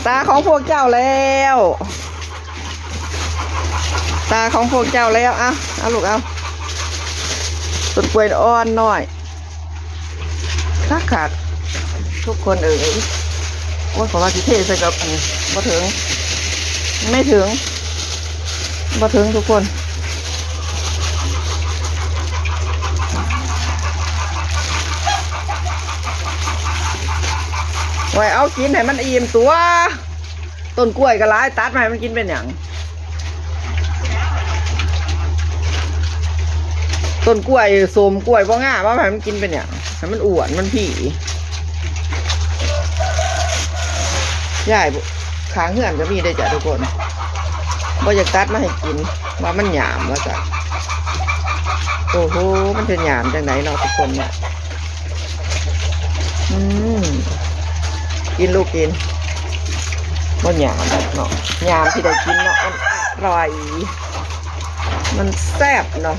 ຕາຂອງພວກເຈົ້າແລ້ວ ຕາຂອງພວກເຈົ້າແລ້ວ ເອົາ ເອົາລູກເອົາ ຕົ້ນກ້ວຍອ່ອນນ້ອຍ ຄັກໆ ທຸກຄົນເອີຍ ໂອ້ຍ ເພາະວ່າຊິເທໃສ່ກັບອັນນີ້ ບໍ່ເຖິງ ໄມ່ເຖິງ ບໍ່ເຖິງທຸກຄົນ ໄວ້ເອົາກິນໃຫ້ມັນອີ່ມຕົວະ. ຕົ້ນກ້ວຍກໍຫຼາຍ ຕັດມາໃຫ້ມັນກິນເປັນຫຍັງ? ຕົ້ນກ້ວຍສົ້ມ ກ້ວຍບໍ່ງາມ ເອົາມາໃຫ້ມັນກິນເປັນຫຍັງ? ໃຫ້ມັນອ້ວນ ມັນພີ້. ຍາຍ ຂ້າງເຮືອນກໍມີເດ້ຈ້ະທຸກຄົນ ບໍ່ຢາກຕັດມາໃຫ້ກິນ ວ່າມັນຫຍາມວ່າຊັ້ນ. ໂອ້ໂຫ ມັນຈະຫຍາມຈັ່ງໃດເນາະທຸກຄົນເນາະ. ອືມ ກິນລູກກິນ ບໍ່ຫຍາມດອກເນາະ ຍາມທີ່ໄດ້ກິນເນາະ ມັນອະຮ່ອຍ ມັນແຊບເນາະ.